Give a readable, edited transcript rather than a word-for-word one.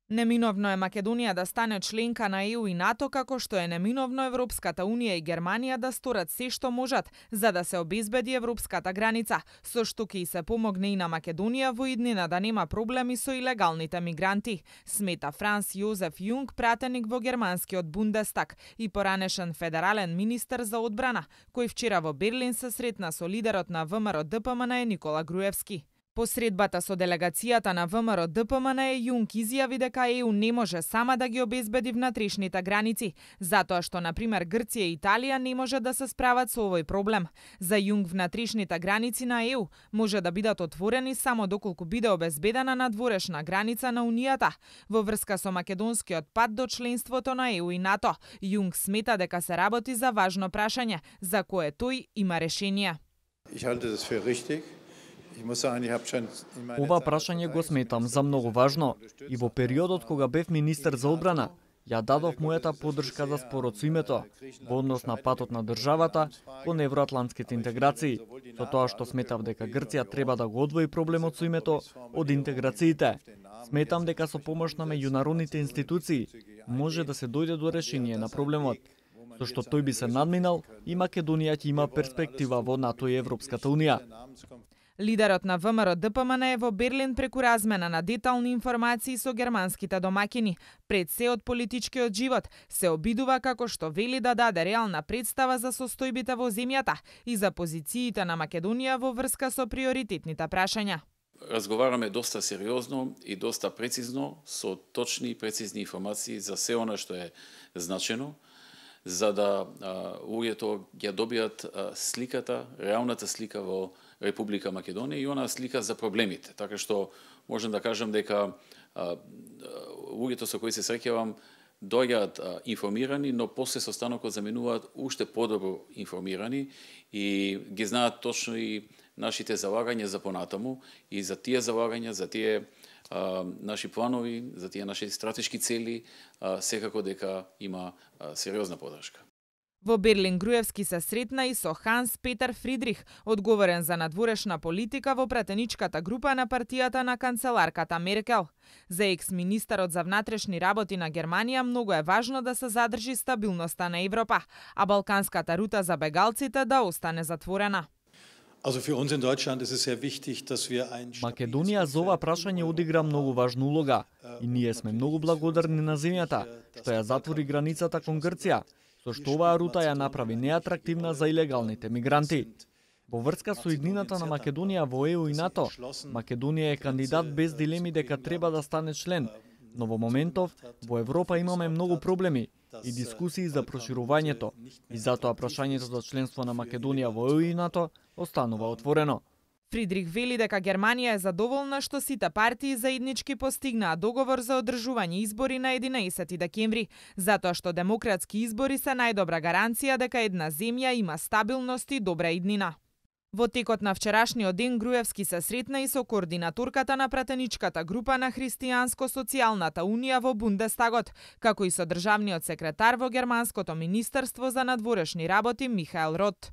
Неминовно е Македонија да стане членка на ЕУ и НАТО, како што е неминовно Европската Унија и Германија да сторат се што можат за да се обезбеди европската граница, со што ќе и се помогне и на Македонија во иднина да нема проблеми со илегалните мигранти, смета Франц Јозеф Јунг, пратеник во германскиот Бундестаг и поранешен федерален министер за одбрана, кој вчера во Берлин се сретна со лидерот на ВМРО-ДПМН Никола Груевски. По средбата со делегацијата на ВМРО-ДПМН Јунг изјави дека ЕУ не може сама да ги обезбеди внатрешните граници, затоа што, например, Грција и Италија не може да се справат со овој проблем. За Јунг внатрешните граници на ЕУ може да бидат отворени само доколку биде обезбедена надворешна граница на Унијата. Во врска со македонскиот пат до членството на ЕУ и НАТО, Јунг смета дека се работи за важно прашање, за кое тој има решение. Ова прашање го сметам за многу важно и во периодот кога бев министер за одбрана, ја дадов мојата поддршка за спорот со името во однос на патот на државата кон евроатлантските интеграции, со тоа што сметав дека Грција треба да го одвои проблемот со името од интеграциите. Сметам дека со помош на меѓународните институции може да се дојде до решение на проблемот, со што тој би се надминал и Македонија ќе има перспектива во НАТО и Европската Унија. Лидерот на ВМРО-ДПМН е во Берлин преку размена на детални информации со германските домакини. Пред се од политичкиот живот се обидува, како што вели, да даде реална представа за состојбите во земјата и за позициите на Македонија во врска со приоритетните прашања. Разговараме доста сериозно и доста прецизно со точни и прецизни информации за се она што е значено, за да луѓето ќе добијат сликата, реалната слика во Република Македонија и она слика за проблемите. Така што можам да кажам дека луѓето со кои се среќавам доаѓаат информирани, но после состанокот заменуваат уште подобро информирани и ги знаат точно и нашите залагања за понатаму и за тие залагања, за тие наши планови, за тие наши стратешки цели, секако дека има сериозна поддршка. Во Берлин Груевски се сретна и со Ханс Петер Фридрих, одговорен за надворешна политика во пратеничката група на партијата на канцеларката Меркел. За екс-министерот за внатрешни работи на Германија многу е важно да се задржи стабилноста на Европа, а балканската рута за бегалците да остане затворена. Македонија за ова прашање одигра многу важна улога и ние сме многу благодарни на земјата што ја затвори границата кон Грција, со што оваа рута ја направи неатрактивна за илегалните мигранти. Во врска со иднината на Македонија во ЕУ и НАТО, Македонија е кандидат без дилеми дека треба да стане член, но во моментов во Европа имаме многу проблеми и дискусии за проширувањето, и затоа прашањето за членство на Македонија во ЕУ и НАТО останува отворено. Фридрих вели дека Германија е задоволна што сите партии заеднички постигнаа договор за одржување избори на 11 декември, затоа што демократски избори се најдобра гаранција дека една земја има стабилност и добра иднина. Во текот на вчерашниот ден Груевски се сретна и со координаторката на пратеничката група на Христијанско-социјалната унија во Бундестагот, како и со државниот секретар во Германското министерство за надворешни работи Михаел Рот.